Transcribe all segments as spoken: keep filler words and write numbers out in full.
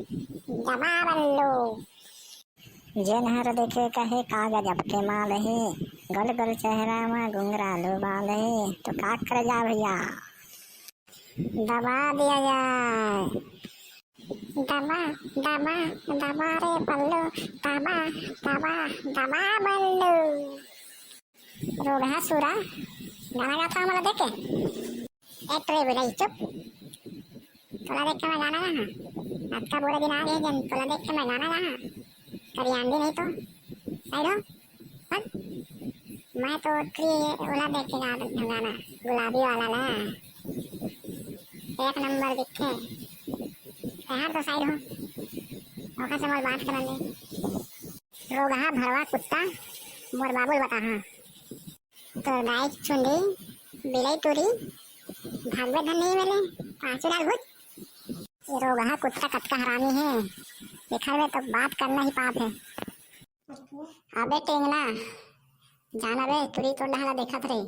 दबा बल्लू। जेन हर देखे कहे का गजब के माल हे, गोल गोल चेहरा म घुंघरालू बाल हे, तो का कर जा भैया, दबा दिया जाए। दबा, दबा, दबा रे बल्लू, दबा, दबा, दबा बल्लू। रोगहा सुरा, गाना गाता हूँ मला देख के। ए ट्रे बिलाई चुप। तोला देख के मैं गाना गाहा। अतका बुरा दिन आ गए जन तोला देख के मैं गाना गाहा। करियान भी नहीं तो। साइड हो। हट। मैं तो ट्री ओला देख के गा गाना। गुलाबी वाला ला। एक नंबर दिखे। तैयार तो साइड हो। ओखर से मोर बात करन दे। रोगहा भरवा कुत्ता, मोर बाबू ल बताहा। तोर दाई चुंदी, बिलाई टूरी, भागवे धन नहीं मिले, पांचू लाल भूत। ये रोगहा कुत्ता कतका हरामी हे, एखर में तो बात करना ही पाप हे। अबे टेंगना, जान अबे, टूरी तोर डहला देखत रे,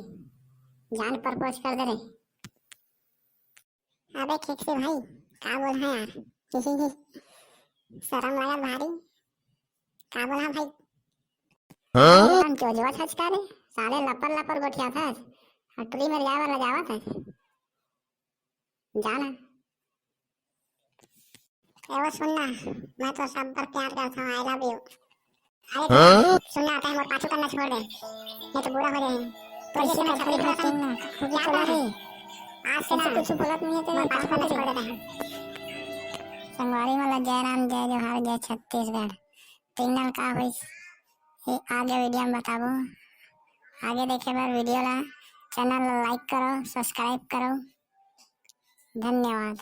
जान प्रपोज कर दे रे। अबे खेकसे भाई, का बोल है यार? शरम लगत भारी। का बोल है भाई? हाँ? एकदम चोजवा छचका रे, साले लपर लपर गोठिया था। अटरी में जाए वाला जावा था। जाना। ए वो सुन ना, मैं तो सब पर प्यार करता हूँ, I love you। अरे हाँ? सुन ना, तैं मोर पाछू करना छोड़ दे, नहीं तो बुरा हो जाए। तो इसी में छपरी करता हूँ। क्या बोला है? आज से ना कुछ बोलत नहीं है, तो मोर पाछू करना छोड़ देता है। संगवारी वाला जय राम, जय जोहार, जय छत्तीसगढ़। सिग्नल का होइस, ये आगे वीडियो में बताबो। आगे देखे बर वीडियो ला, चैनल ला लाइक करो, सब्सक्राइब करो। धन्यवाद।